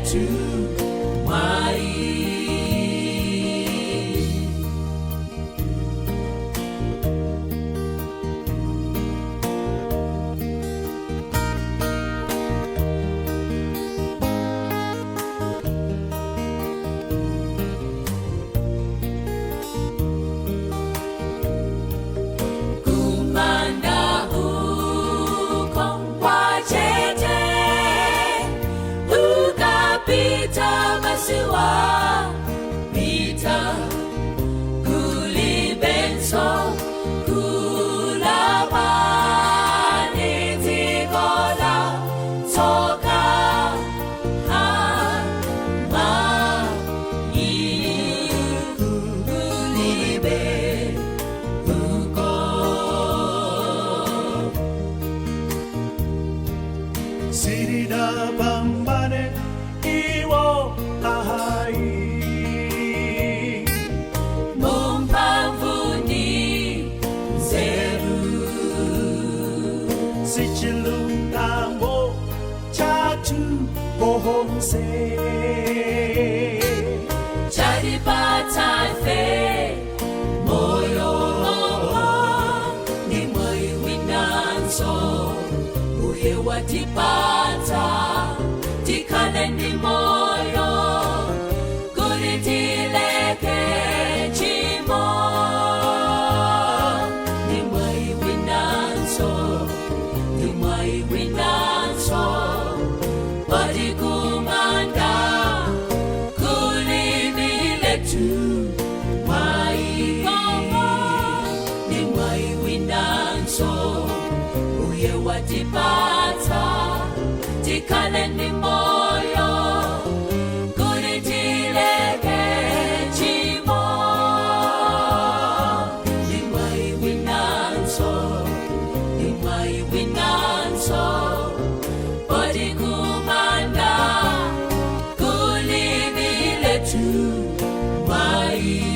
Kulibiletu mwai. Kumanda uko wachete, ukapita masiwa pita, kulibenso kulapani tikola tsoka ha ma i kulibe uko. Siridapambane iwo ahai. Mumpamvuni nzeru. Sichilungamo chathu bonse. Chalipataife moyo ni mwai winanso uye watipata tikale ni moyo kulitileke chimo ni mwai winanso ni mwai winanso Padikumanda kulibiletu mwai koma ni mwai winanso uye watipata tikale ni moyo kulitileke chimo ni mwai winanso ni mwai winanso Padikumanda kulibiletu mwai.